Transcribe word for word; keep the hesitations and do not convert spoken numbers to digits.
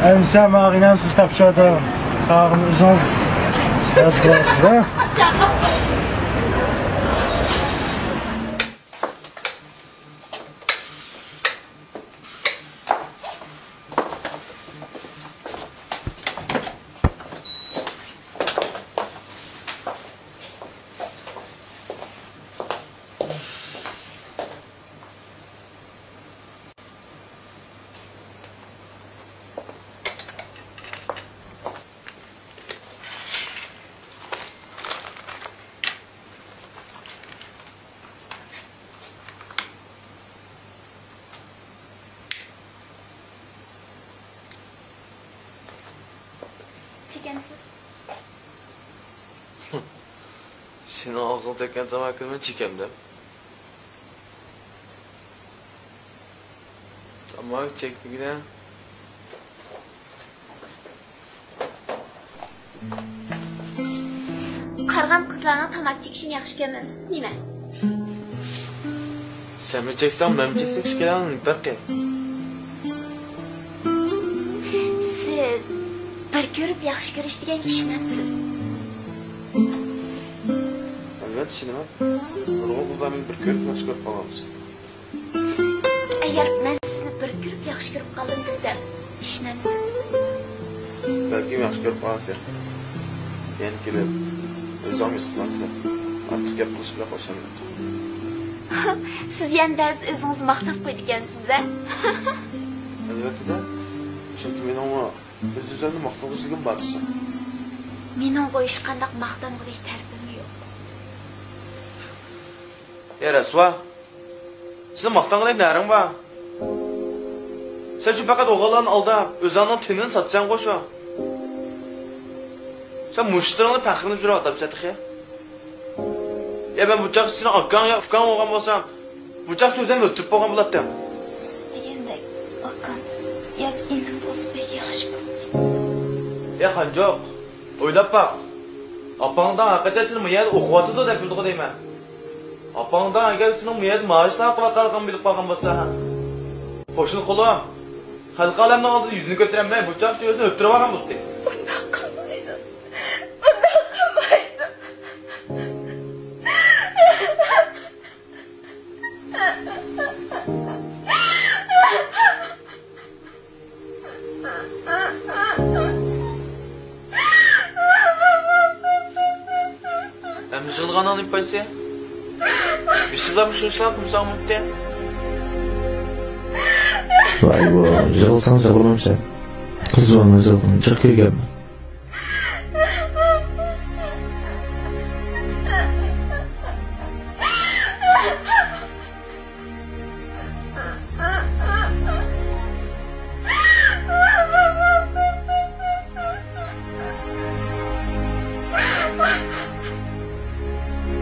ئەمىسە ماڭا ئىنامسىز تاپشۇرىدۇ. قالغىنىنى ئۆزىڭىز ھەل قىلارسىز، ھە؟ چېكەمسىز؟ سېنىڭ ئاغزىڭ تەگكەن تاماكىنى مەن چېكەمدىم. تاماكا چەكمىگىنە. قارىغان قىزلارنىڭ تاماكا چېكىشىنى ياخشى كۆرمەمسىز نېمە؟ سەنمۇ چەكسەڭ، مەنمۇ چەكسەك، ئىككىلەننىڭ نېمە پەرقى؟ سىز بىر كۆرۈپ ياخشى كۆرۈش دېگەنگە ئىشىنەمسىز؟ ئەلۋەتتە ئىشىنىمەن. نۇرغۇن قىزلار مېنى بىر كۆرۈپ ياخشى كۆرۈپ قالغان. ئەگەر مەن سىزنى بىر كۆرۈپ ياخشى كۆرۈپ قالدىم دېسەم، ئىشىنەمسىز؟ بەلكىم ياخشى كۆرۈپ قالارسەن. يەنە كېلىپ ئۆزۈڭ ھېس قىلارسەن. ئارتۇق گەپ قىلىش بىلەن خوشلانمايمەن. سىز يەنە بەزىدە ئۆزىڭىزنى ماختاپ قويىدىكەنسىز، ھە؟ ئەلۋەتتە-دە. چۈنكى مېنىڭمۇ ئۆز-ئۆزۈمنى ماختىغۇچىلىكىم بار دېسەم. مېنىڭغۇ ھېچقانداق ماختانغۇدەك تەرىپىم يوق. ئەي رەسۋا! سېنىڭ ماختانغۇدەك نەرىڭ بار؟ سەن شۇ پەقەت ئوغۇللارنى ئالداپ، ئۆزۈڭنىڭ تېنىنى ساتىسەنغۇ شۇ. سەن مۇشۇ ئىشلىرىڭنى پەخىرلىنىپ يۈرۈۋاتامسەن تېخى؟ يا مەن بۇ چاغدا سېنىڭ ئاكاڭ يا ئۇكاڭ بولغان بولسام، بۇ چاغدا ئۆزۈمنى ئۆلتۈرۈپ بولغان بولاتتىم. سىز دېگەندەك ئاكام ياكى ئىنىم بولسا بەك ياخشى بولاتتى. يا خانجوق، ئويلاپ باق. ئاپاڭ داڭ ھەقىقەتەن سېنى مۇ يەردە ئوقۇۋاتىدۇ دەپ بىلىدىغۇ دەيمەن. ئاپاڭ داڭ ئەگەر سېنىڭ مۇ يەردە مائاشلار قىلىۋاتقانلىقىڭنى بىلىپ قالغان بولسا، ھە؟ قوشنا قۇلۇم، خەلقى ئالەمنىڭ ئالدىدا يۈزىنى كۆتۈرەلمەي، بۇ چاغدا ئۆزىنى ئۆلتۈرۈۋالغان بولاتتى. ئۇنداق قىلمايدۇ. ئۇنداق قىلمايدۇ. ئەمدى يىغلىغاننىڭ نېمە پايدىسى؟ بېشىڭلارمۇ شۇ ئىشلارنى قىلمىساڭمۇ بولاتتى. ۋاي بۇ، يىغلىساڭ يىغلىمامسەن؟ قىز بولغان يىغلىغىنى جىق كۆرگەنمەن.